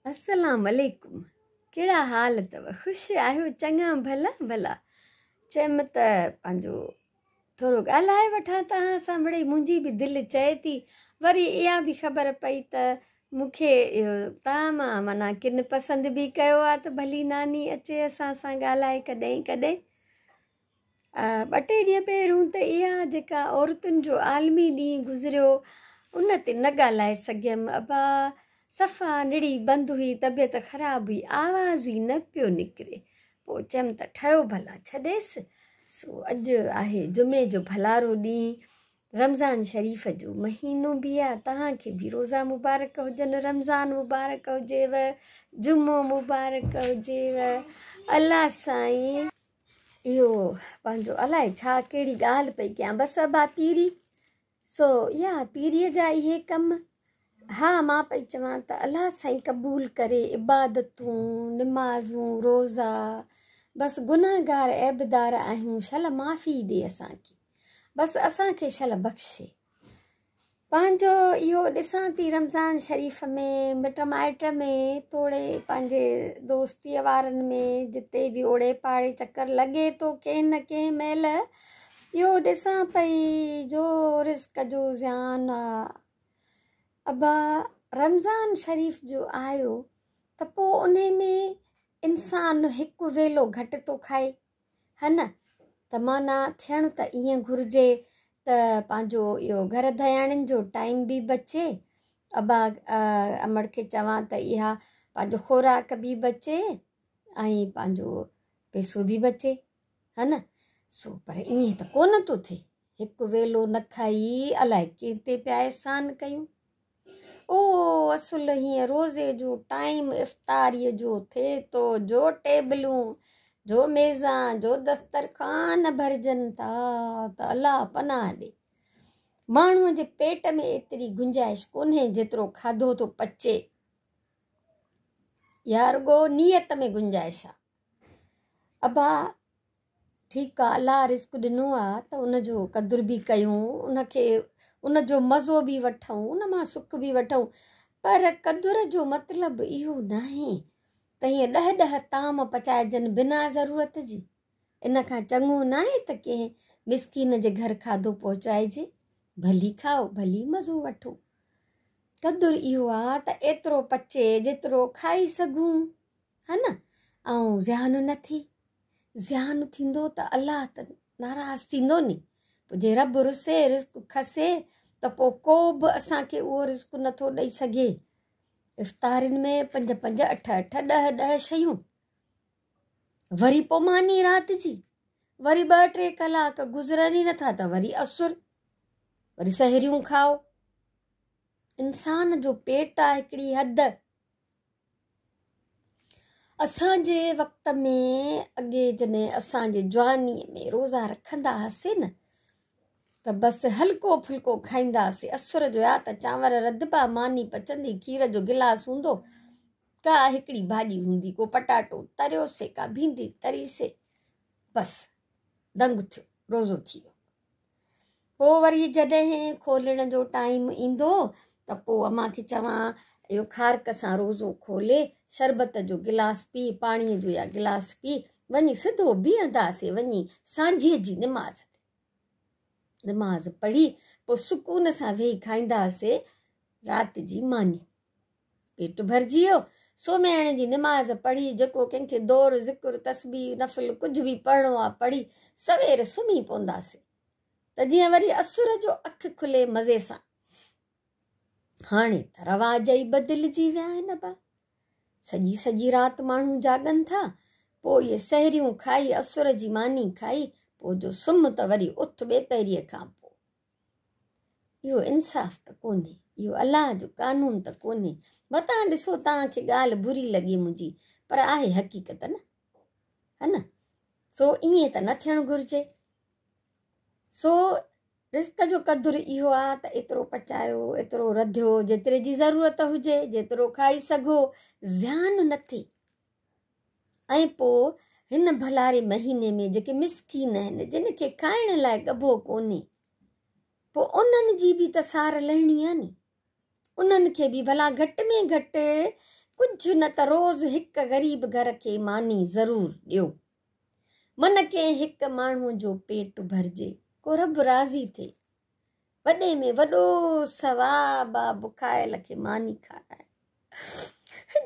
السلام عليڪم ڪهڙا حال اٿو خوش آهيو چڱا ڀلا ڀلا چيم ته پنهنجو ٿورو ڳالهائي وٺان توهان سان مڙئي منهنجي به دل چئي ٿي وري اها به خبر پئي ته مون کي اهو توهان مان معنيٰ ڪن پسند به ڪيو آهي ته ڀلي ناني اچي اسان سان ڳالهائي ڪڏهن ڪڏهن ٻه ٽي ڏينهن پهريون ته اها جيڪا عورتن جو عالمي ڏينهن گذريو ان تي نه ڳالهائي سگهيم ابا صفا نڙي بند هئي طبيعت خراب هئي آواز ئي نه پيو نڪري پوء چيم ته ٺهيو ڀلا ڇڏيس سو اڄ آهي جمعي جو ڀلارو ڏينهن رمضان شريف جو مهينو به آ توهان کي به روزا مبارڪ هجن رمضان مبارڪ هجيو جمعو مبارڪ هجيو الله سائين اهو پنهنجو الائي ڇا ڪهڙي ڳالهه پئي ڪيان بس ابا پيري سو يا پيريء جا اهي ڪم ها مان پئي چوان ته الله سائين قبول ڪري عبادتون نمازون روزا بس گنهگار عيبدار آهيون شل معافي ڏي اسان کي بس اسان کي شل بخشي پنهنجو اهو ڏسان ٿي رمضان شريف ۾ مٽ مائٽ ۾ توڙي پنهنجي دوستيء وارن ۾ جتي به اوڙي پاڙي چڪر لڳي ٿو ڪنهن نه ڪنهن مهل اهو ڏسان پئي جو رزق جو زيان آ ابا رمضان شريف جو آيو ته پوء انهي ۾ انسان هڪ ويلو گهٽ ٿو کائي ها نه ته معنيٰ ٿيڻ ته ائين گهرجي ته پنهنجو اهو گهر ڌياڻين جو ٽائيم به بچي ابا امڙ کي چوان ته اها پنهنجو خوراڪ به بچي ۽ پنهنجو پئسو به بچي ها نه سو پر ائين ته ڪونه ٿو ٿئي هڪ ويلو نه کائي الائي ڪنهن تي پيا احسان ڪيون او اصل هيئن روزي جو ٽائيم افطاريء جو ٿئي ٿو جو ٽيبلون جو ميزان جو دسترخوان ڀرجن ٿا ته الله پناهه ڏي. ماڻهوء جي پيٽ ۾ ايتري گنجائش ڪونهي جيترو کاڌو ٿو پچي. يا رڳو نيت ۾ گنجائش آ. ابا ٺيڪ آ الله رزق ڏنو آ ته ان جو قدر به ڪيون ان کي ان جو مزو به وٺون ان مان سک به وٺون پر قدر جو مطلب اهو ناهي ته هيئن ڏهه ڏهه طعام پچائجن بنا ضرورت جي ان کان چڱو ناهي ته ڪنهن مسڪين جي گهر کاڌو پهچائجي ڀلي کائو ڀلي مزو وٺو قدر اهو آ ته ايترو پچي جيترو کائي سگهون ها نه ۽ زيان نه ٿئي زيان ٿيندو ته الله ته ناراض ٿيندو ني پوء جي رب رسي رزق کسي ته پوء ڪو به اسان کي اهو رزق نٿو ڏئي سگهي افطارين ۾ پنج پنج اٺ اٺ ڏهه ڏهه شيون وري پوء ماني رات جي وري ٻه ٽي ڪلاڪ گذرن ئي نٿا ته وري اسر وري سحريون کائو انسان جو پيٽ آ هڪڙي حد اسان جي وقت ۾ اڳي جڏهن اسان جي جوانيء ۾ روزا رکندا هئاسي نه ته بس هلڪو ڦلڪو کائيندا هئاسي اسر جو يا ته چانور رڌبا ماني پچندي کير جو گلاس هوندو ڪا هڪڙي ڀاڄي هوندي ڪو پٽاٽو تريوسي ڪا ڀينڊي تريسي بس دنگ ٿيو روزو ٿي ويو پوء وري جڏهن کولڻ جو ٽائيم ايندو ته پوء امان کي چوان اهو کارڪ سان روزو کولي شربت جو گلاس پي پاڻيء جو يا گلاس پي وڃي سڌو بيهنداسي وڃي سانجهيء جي نماز تي نماز پڙهي پوء سڪون سان ويهي کائينداسي رات جي ماني پيٽ ڀرجي ويو. سومهياڻي جي نماز پڙهي، جيڪو ڪنهن کي دور، ذڪر، تسبيح، نفل ڪجهه به پڙهڻو آ پڙهي سوير سمهي پونداسين ته جيئن وري اسر جو اک کلي مزي سان. هاڻي ته رواج ئي بدلجي ويا آهن ابا. سڄي سڄي رات ماڻهو جاڳن ٿا، پوء اهي سحريون کائي اسر جي ماني کائي پوء جو سمهه ته وري اٿ ٻيپهريء کان پوء. اهو انصاف ته ڪونهي، اهو الله جو قانون ته ڪونهي. متان ڏسو توهان کي ڳالهه بري لڳي منهنجي، پر آهي حقيقت نه، ها نه؟ سو ائين ته نه ٿيڻ گهرجي. سو رزق جو قدر اهو آ ته ايترو پچايو، ايترو رڌيو، جيتري جي ضرورت هجي، جيترو کائي سگهو، زيان نه ٿئي. ۽ پوء هن ڀلاري مهيني ۾ جيڪي مسڪين آهن، جن کي کائڻ لاء ڳڀو ڪونهي، پوء انهن جي به ته سار لهڻي آهي ني. انهن کي به ڀلا گهٽ ۾ گهٽ ڪجهه نه ته روز هڪ غريب گهر کي ماني ضرور ڏيو. من ڪنهن هڪ ماڻهوء جو پيٽ ڀرجي، ڪو رب راضي ٿئي. وڏي ۾ وڏو ثواب آ بکايل کي ماني کارائڻ.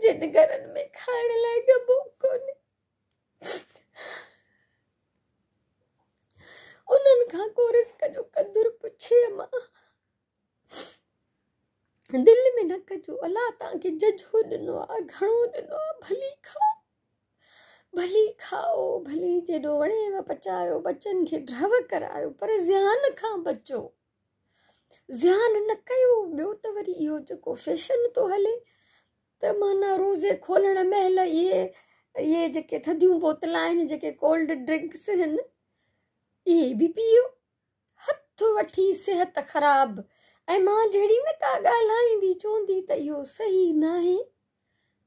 جن گهرن ۾ کائڻ لاء ڳڀو ڪونهي، انهن کان ڪو رزق جو قدر پڇي امان. دل ۾ نه ڪجو، الله توهان کي ججهو ڏنو آ، گهڻو ڏنو آ، ڀلي کائو، ڀلي کائو، ڀلي جيڏو وڻيو پچايو، ٻچن کي ڍؤ ڪرايو، پر زيان کان بچو، زيان نه ڪيو. ٻيو ته وري اهو جيڪو فيشن ٿو هلي ته معنيٰ روزي کولڻ مهل اهي جيڪي ٿڌيون بوتلان آهن، جيڪي ڪولڊ ڊرنڪس آهن، اهي به پيئو، هٿ وٺي صحت خراب. ۽ مان جهڙي نه ڪا ڳالهائيندي چوندي ته اهو صحيح ناهي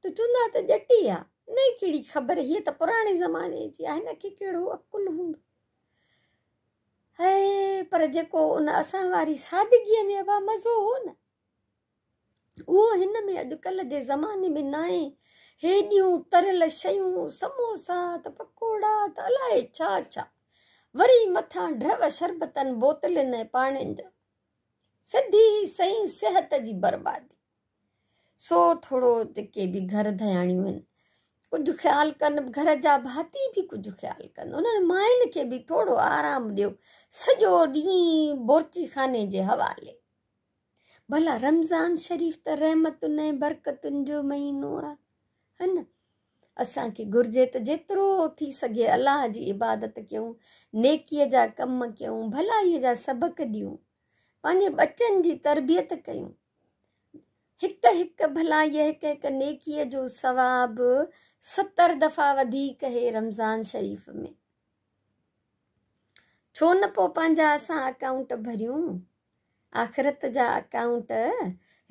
ته چوندا ته ڄٽي آ، هن کي ڪهڙي خبر، هيء ته پراڻي زماني جي آ، هن کي ڪهڙو عقل هوندو. هي پر جيڪو ان اسان واري سادگيء ۾ ابا مزو هو نه، اهو هن ۾ اڄڪلهه جي زماني ۾ ناهي. هيڏيون تريل شيون، سموسا ته پڪوڙا ته الائي ڇا ڇا، وري مٿان ڍؤ شربتن، بوتلن ۽ پاڻين جا. سڌي سئين صحت جي بربادي. سو ٿورو جيڪي به گهر ڌياڻيون آهن، ڪجهه خيال ڪن، گهر جا ڀاتي به ڪجهه خيال ڪن، انهن ماين کي به ٿورو آرام ڏيو. سڄو ڏينهن بورچي خاني جي حوالي. ڀلا رمضان شريف ته رحمتن ۽ برڪتن جو مهينو آ، ها نه؟ اسان کي گهرجي ته جيترو ٿي سگهي الله جي عبادت ڪيون، نيڪيء جا ڪم ڪيون، ڀلائيء جا سبق ڏيون، پنهنجي ٻچن جي تربيت ڪيون. هڪ هڪ ڀلائيء، هڪ هڪ نيڪيء جو ثواب 70 دفعا وڌيڪ هي رمضان شريف ۾. ڇو نه پوء پنهنجا اسان اڪائونٽ ڀريون؟ آخرت جا اڪائونٽ،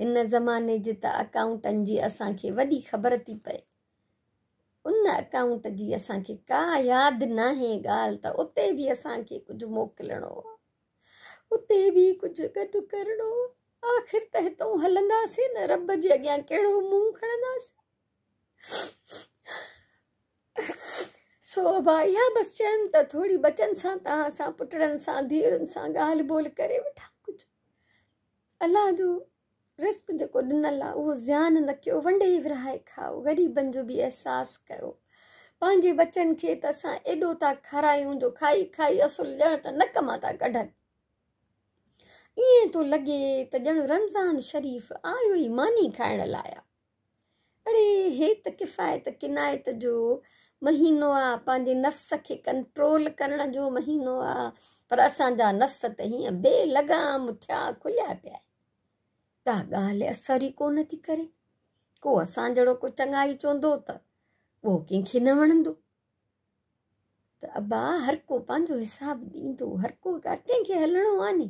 هن زماني جي ته اڪائونٽن جي اسان کي وڏي خبر ٿي پئي. ان اڪائونٽ جي اسان کي ڪا ياد ناهي ڳالهه ته اتي به اسان کي ڪجهه موڪلڻو آ، اتي به ڪجهه گڏ ڪرڻو آ. آخر ته هتئون هلنداسين نه، رب جي اڳيان ڪهڙو منهن کڻنداسين؟ سو ابا اها بس چيم ته ٿوري ٻچن سان توهان سان پٽڙن سان ڌيئرن سان ڳالهه ٻولهه ڪري وٺان. ڪجهه الله جو رزق جيڪو ڏنل آ اهو زيان نه ڪيو، ونڊي ورهائي کائو، غريبن جو به احساس ڪيو. پنهنجي ٻچن کي ته اسان ايڏو ٿا کارايون جو کائي کائي اصل ڄڻ ته نڪ مان ٿا ڪڍن. ائين ٿو لڳي ته ڄڻ رمضان شريف آيو ئي ماني کائڻ لاء آ. اڙي هي ته ڪفايت ڪنايت جو مهينو آ، پنهنجي نفس کي ڪنٽرول ڪرڻ جو مهينو آ، پر اسان جا نفس ته هيئن بي لگام ٿيا کليا پيا آهن. ڪا ڳالهه اثر ئي ڪونه ٿي ڪري. ڪو اسان جهڙو ڪو چڱائي چوندو ته اهو ڪنهن کي نه وڻندو. ته ابا هر ڪو پنهنجو حساب ڏيندو، هر ڪو هر ڪنهن کي هلڻو آ ني.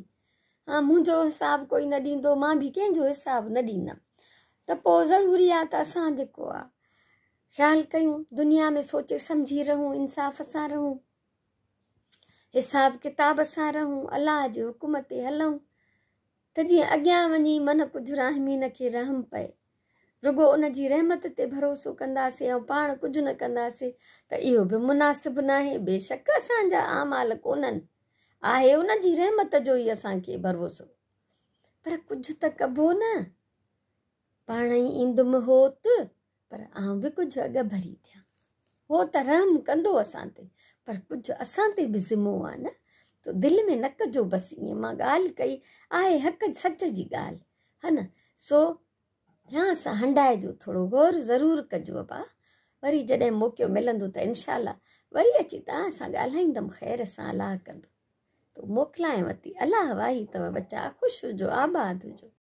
ها منهنجو حساب ڪوئي نه ڏيندو، مان به ڪنهن جو حساب نه ڏيندم. ته پوء ضروري آ ته اسان جيڪو آ خيال ڪيون، دنيا ۾ سوچي سمجهي رهون، انصاف سان رهون، حساب ڪتاب سان رهون، الله جي حڪم تي هلون ته جيئن اڳيان وڃي من ڪجهه راحمين کي رحم پئي. رڳو ان جي رحمت تي ڀروسو ڪنداسين ۽ پاڻ ڪجهه نه ڪنداسين ته اهو به مناسب ناهي. بيشڪ اسان جا اعمال ڪونهن، آهي ان جي رحمت جو ئي اسان کي ڀروسو، پر ڪجهه ته ڪبو نه. پاڻ ئي ايندم هوت، پر آئون به ڪجهه اڳ ڀري ٿيان. هو ته رحم ڪندو اسان تي، پر ڪجهه اسان تي به ذمو آ نه. تو دل ۾ نه ڪجو، بس ائين مان ڳالهه ڪئي آهي، حق سچ جي ڳالهه ها نه. سو هيان سان هنڊائجو، ٿورو غور ضرور ڪجو ابا. وري جڏهن موقعو ملندو ته انشاء الله وري اچي توهان سان ڳالهائيندم، خير سان الله ڪندو. تو موڪلايانو ٿي، الله واهي اٿو ٻچا، خوش هجو، آباد هجو.